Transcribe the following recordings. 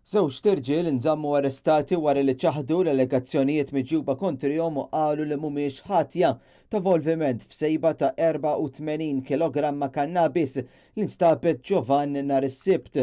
Żewġt irġiel inżammu arrestati wara li ċaħdu l-allegazzjonijiet miġjuba kontrihom u qalu li mhumiex ħatja ta' volviment f'sejba ta' 84 kilogramma kannabis li nstabet ġo vann nhar is-Sibt.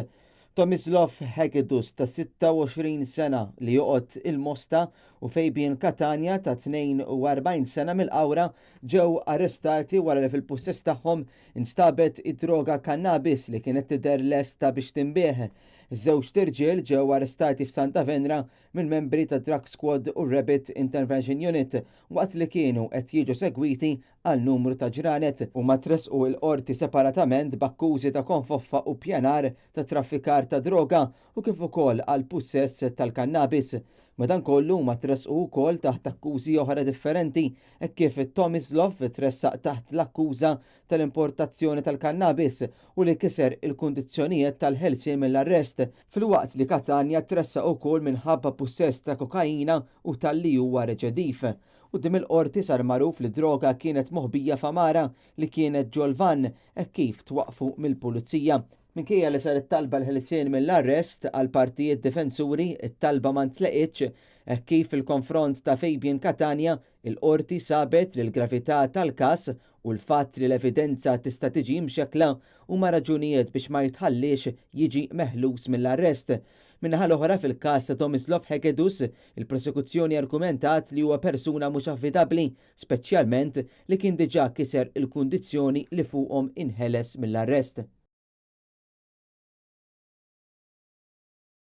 Tomislav Hegedus ta' 26 sena li joqgħod il-Mosta u Fabian Catania ta' 42 sena mill-Qawra ġew arrestati wara li fil-pussess tagħhom instabet id-droga kannabis li kienet tidher lesta biex tinbiegħ. Iż-żewġt irġiel ġew arrestati f'Santa Venera mill-membri tad-Drug Squad u r-Rabbit Intervention Unit waqt li kienu qed jiġu segwiti għal numru ta' ġranet. Huma tressqu l-Qorti separatament b'akkużi ta' konfoffa u ppjanar ta' traffikar ta' droga u kif ukoll għal pussess tal-kannabis. Madankollu huma tressqu wkoll taħt akkużi oħra differenti hekk kif Tomislav tressaq taħt l-akkuża tal-importazzjoni tal-kannabis u li kiser il-kundizzjonijiet tal-ħelsien mill-arrest, filwaqt li Catania tressaq ukoll minħabba pussess ta' kokaina u talli huwa reċediv. Quddiem il-Qorti sar magħruf li d-droga kienet moħbija f'għamara li kienet ġol-vann hekk kif twaqqfu mill-Pulizija. Minkejja li saret talba l-ħelsien mill-arrest għall-partijiet difensuri, it-talba ma ntleqitx hekk kif fil-konfront ta' Fabian Catania Il-Qorti sabet li l-gravità tal-każ u l-fatt li l-evidenza tista' tiġi mxekkla huma raġunijiet biex ma jitħalliex jiġi meħlus mill-arrest. Min-naħa l-oħra, fil-każ ta' Tomislav Hegedus, il-prosekuzzjoni argumentat li huwa persuna mhux affidabbli, speċjalment li kien diġà kiser il-kundizzjoni li fuqhom inħeles mill-arrest.